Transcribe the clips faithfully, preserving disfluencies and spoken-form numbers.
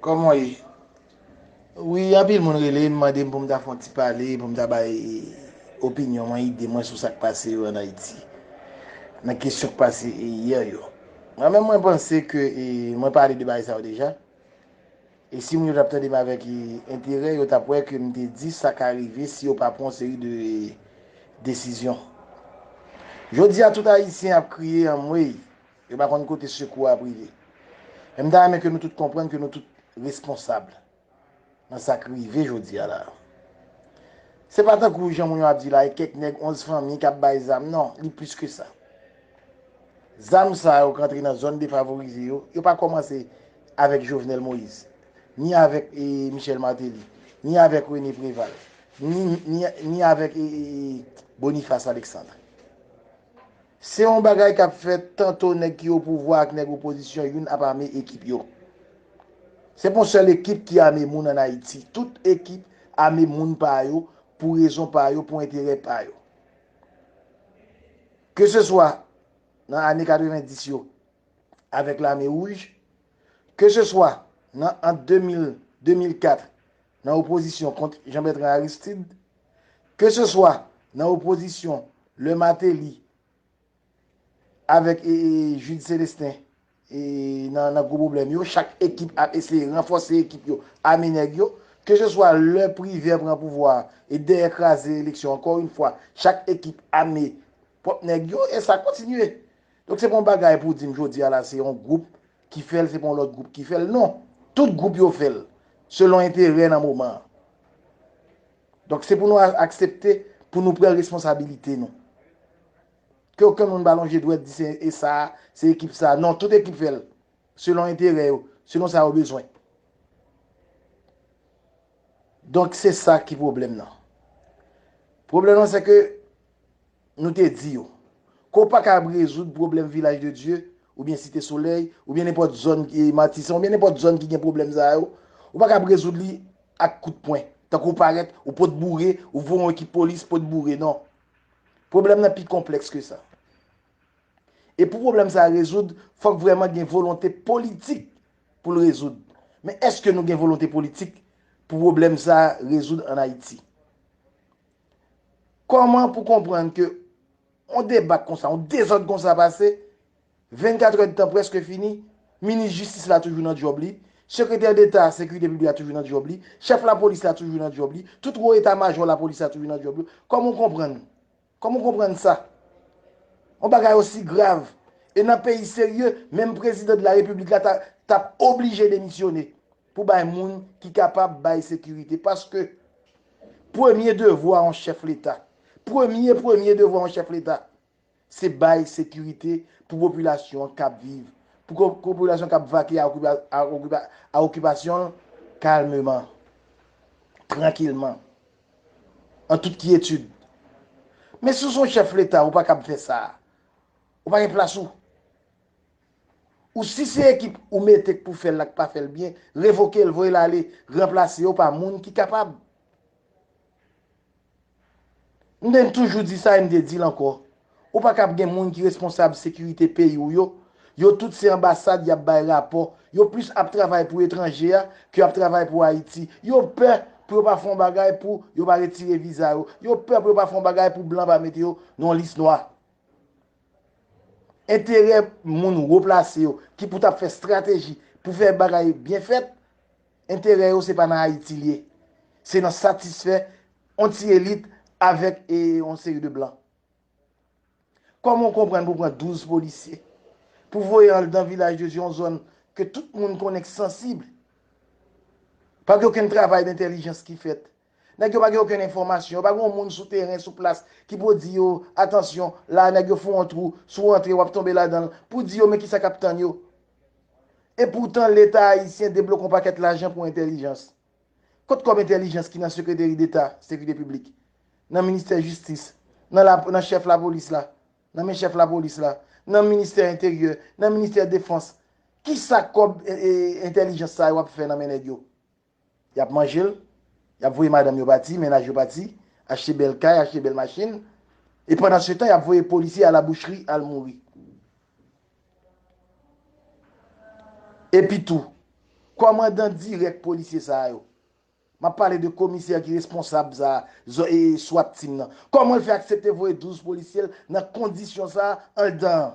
Kòman w ye? Wi, anpil moun rele m, mande m pou m ta fè yon ti pale, pou m ta bay opinyon mwen, ide mwen sou sa k pase yo ann Ayiti. Nan kesyon k pase yè yo. Mwen menm, mwen panse ke, e, mwen pale de bagay sa yo deja. E si moun yo t ap tande m avèk, e, enterè, yo t ap wè ke m te di sa ka rive si yo pa pran yon seri de, e, desizyon. Jodi a, tout Ayisyen ap kriye anmwey. Yo pa konn kote sekou a ap rive. Men m ta renmen ke nou tout konprann ke nou tout responsab nan sa k rive jodi a la. Se pa tankou jan moun yo ap di la, e kèk nèg onz fanmi k ap bay zam. Non, li plis ke sa. Zam sa yo k antre nan zòn defavorize yo, yo pa kòmanse avèk Jovenel Moïse, ni avèk, e, Michel Martelly, ni avèk René Préval, ni, ni, ni avèk, e, e, e, Boniface Alexandre. Se yon bagay k ap fèt tanto nèg ki opouvwa ak nèg opozisyon youn ap ame ekip yo. Se pa yon sèl ekip ki ame moun ann Ayiti. Tout ekip ame moun pa yo pou rezon pa yo, pou enterè pa yo. Ke se swa nan ane katrevenndis yo avèk Lame Wouj, ke se swa nan ant de mil, de mil kat, nan opozisyon kont Jean Bertrand Aristide, ke se swa nan opozisyon lè Martelly avèk, e, e, Jude Célestin, e, nan, nan gwo pwoblèm yo, chak ekip ap eseye ranfòse ekip yo, ame nèg yo, ke se swa lè Privert pran pouvwa a, e dèyè kraze eleksyon, ankò yon fwa, chak ekip ame pwòp nèg yo, e sa kontinye. Donk, se pa yon bagay pou di m jodi a la, se yon gwoup ki fè l, se pa yon lòt gwoup ki fè l. Non, tout gwoup yo fè l, selon enterè nan moman an. Donk, se pou nou a-, aksepte, pou nou pran responsabilite nou. Ke okenn moun pa lonje dwèt di se e sa, se ekip sa. Non, tout ekip fè l, selon enterè yo, selon sa yo bezwen. Donk, se sa ki pwoblèm nan. Pwoblèm nan, se ke nou te di yo, ke w pa kab rezoud pwoblèm Vilaj de Dye, oubyen Site Solèy, oubyen nenpòt zòn ki Matisan, oubyen nenpòt zòn ki gen pwoblèm sa yo, ou pa kab rezoud li ak kout pwen. Tankou w parèt, ou pot boure, ou voye yon ekip polis, pot boure, non. Pwoblèm nan pi konplèks ke sa. E pou pwoblèm sa a rezoud, fòk vrèman gen volonte politik pou l rezoud. Men èske nou gen volonte politik pou pwoblèm sa a rezoud ann Ayiti? Kòman pou konprann ke yon debak konsa, yon dezòd konsa pase, vennkat èdtan prèske fini, minis jistis la toujou nan djòb li, sekretè deta sekirite piblik la toujou nan djòb li, chèf lapolis la toujou nan djòb li, tout wo eta majò lapolis la toujou nan djòb yo. Kòman w konprann? Kòman w konprann sa? Yon bagay osi grav. E nan peyi serye, menm prezidan de la repiblik la ta, t ap oblije demisyone pou bay moun ki kapab bay sekirite. Paske premye devwa yon chèf leta, premye, premye devwa yon chèf leta, se bay sekirite pou popilasyon an k ap viv, pou ko-, popilasyon k ap vake a okipa-, a okipa-, a okipasyon l kalmeman, trankilman, an tout kyetid. Men si w se yon chèf leta, ou pa kab fè sa. Ou pa gen plas ou. Ou si se ekip ou mete k pou fè l la k pa fè l byen, revoke l, voye l ale, ranplase yo pa moun ki kapab. M te toujou di sa e m te di l ankò. Ou pa kab gen moun ki responsab sekirite peyi w yo. Yo tout se anbasad y ap bay rapò. Yo plis ap travay pou etranje a ke y ap travay pou Ayiti. Yo pè pou yo pa fè yon bagay pou yo pa retire viza yo. Yo pè pou yo pa fè yon bagay pou blan pa mete yo nan yon lis nwa. Enterè moun wo plase yo ki pou t ap fè estrateji pou fè bagay byen fèt, enterè yo se pa nan Ayiti l ye. Se nan satisfè yon ti elit avèk, e, yon seri de blan. Kòman w konprann pou pran douz polisye, pou voye andan Vilaj de Dye, yon zòn ke tout moun konnen k sansib? Pa gen okenn travay dentèlijans ki fèt. Nèg yo pa gen okenn enfòmasyon, yo pa gen yon moun sou teren, sou plas, ki pou di yo, atansyon, la nèg yo fè yon twou, si w rantre, w ap tonbe ladan l, pou di yo, men kisa k ap tann yo. Epoutan, Leta ayisyen debloke yon pakèt lajan pou entèlijans. Kot kòb entèlijans ki nan Sekreteri Deta Sekirite Piblik, nan Ministè Jistis, nan la, nan chèf lapolis la, nan men chèf lapolis la, nan Ministè Enteryè, nan Ministè Defans? Kisa kòb, e, e, entèlijans sa yo ap fè nan men nèg yo? Y ap manje l, y ap voye madanm yo pati, mennaj yo pati, achte bèl kay, achte bèl machin. E pandan se tan, y ap voye polisye a la boucherie al mouri. Epi tou, Kòmandan dirèk polisye sa yo. M ap pale de komisè ki responsab sa, zo- e, swat team nan. Kòman l fè aksepte voye douz polisye l nan kondisyon sa anndan an?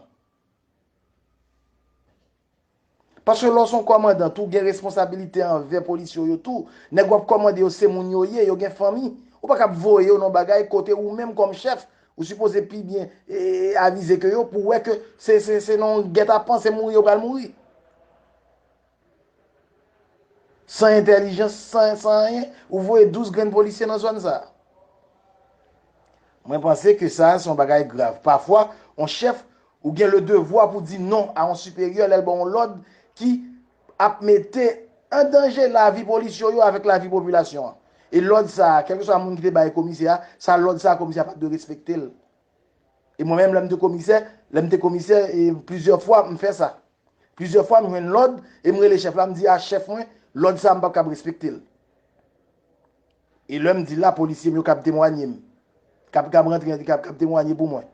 Paske lè w se yon kòmandan tou, gen responsabilite anvè polisye w yo tou. Nèg w ap kòmande yo se moun yo ye, yo gen fanmi. Ou pa kab voye yo nan bagay kote ou menm kòm chèf, ou sipoze pi byen e, avize ke yo pou wè ke se, se, se nan yon gètapan, se mouri yo pral mouri. San entèlijans, san, san anyen, ou voye douz grenn polisye nan zòn sa. Mwen panse ke sa se yon bagay grav. Pafwa, yon chèf, ou gen le devwa pou di non a yon siperyè lè l ba w yon lòd ki ap mete an danje lavi polisye yo avèk lavi popilasyon an. E lòd sa, kèlkeswa moun ki te bay komisè a, sa lòd sa, komisè a pa t dwe respekte l. E mwen menm, lè m te komisè, lè m te komisè, e plizyè fwa, m fè sa. Plizyè fwa, m jwenn lòd, e m rele chèf la, m di, a chèf mwen, lòd sa, m p ap kab respekte l. E lè m di l la, polisye m yo kab temwanye m. Kab, kab rantre, kab, kab temwanye pou mwen.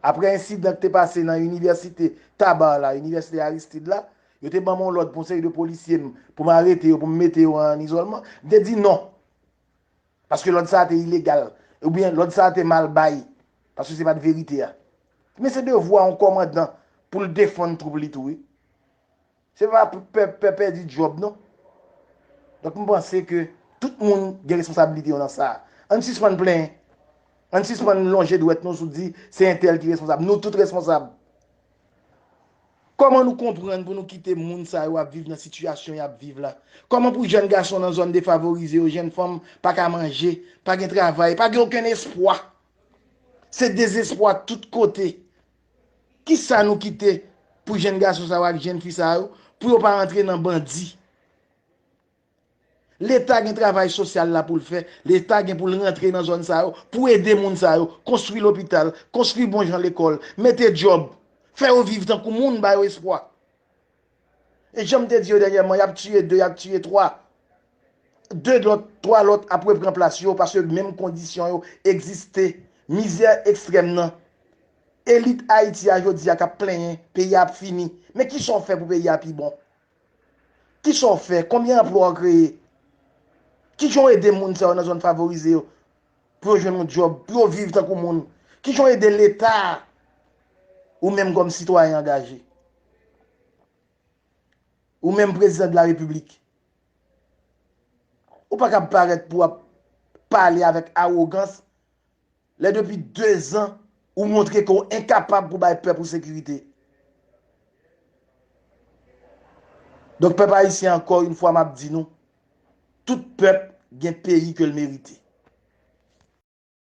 Apre ensidan ki te pase nan inivèsite Taba la, inivèsite Aristide la, yo te ban m yon lòd pou yon seri de polisye m, pou m arete yo, pou m mete yo an izòlman. M te di non. Paske lòd sa a te ilegal. Oubyen lòd sa a te mal bay. Paske se pa t verite a. Men se devwa yon kòmandan pou l defann twoup li tou, wi. Se pa pou pè, pè pèdi djòb, non. Donk, m panse ke tout moun gen responsabilite yo nan sa. Ann sispann plenyen. Ann sispann lonje dwèt nou sou di se entèl ki responsab. Nou tout responsab. Kòman nou konprann pou nou kite moun sa yo ap viv nan sitiyasyon y ap viv la? Kòman pou jèn gason nan zòn defavorize yo, jèn fanm pa ka manje, pa gen travay, pa gen okenn espwa? Se dezespwa tout kote. Kisa nou kite pou jèn gason sa yo ak jèn fi sa yo, pou yo pa rantre nan bandi? Leta gen travay sosyal la pou l fè. Leta gen pou l rantre nan zòn sa yo, pou ede moun sa yo, konstwi lopital, konstwi bon jan lekòl, mete djòb, fè yo viv tankou moun, ba yo espwa. E jan m te di yo dènyèman, y ap tiye de, y ap tiye twa. De lòt, twa lòt ap repran plas yo, paske menm kondisyon yo egziste. Mizè ekstrèm nan. Elit Ayiti a jodi a k ap plenyen, peyi a ap fini. Men kisa w fè pou peyi a pi bon? Kisa w fè? Konbyen anplwa w kreye? Kijan w ede moun sa yo nan zòn favorize yo pou yo jwenn yon djòb, pou yo viv tankou moun? Kijan w ede Leta a, ou menm kòm sitwayen angaje? Ou menm Prezidan de la Repiblik? Ou pa kab parèt pou w ap pale avèk awogans lè depi de zan ou montre ke w enkapab pou bay pèp ou sekirite. Donk, pèp ayisyen, ankò yon fwa, m ap di nou, tout pèp gen peyi ke l merite.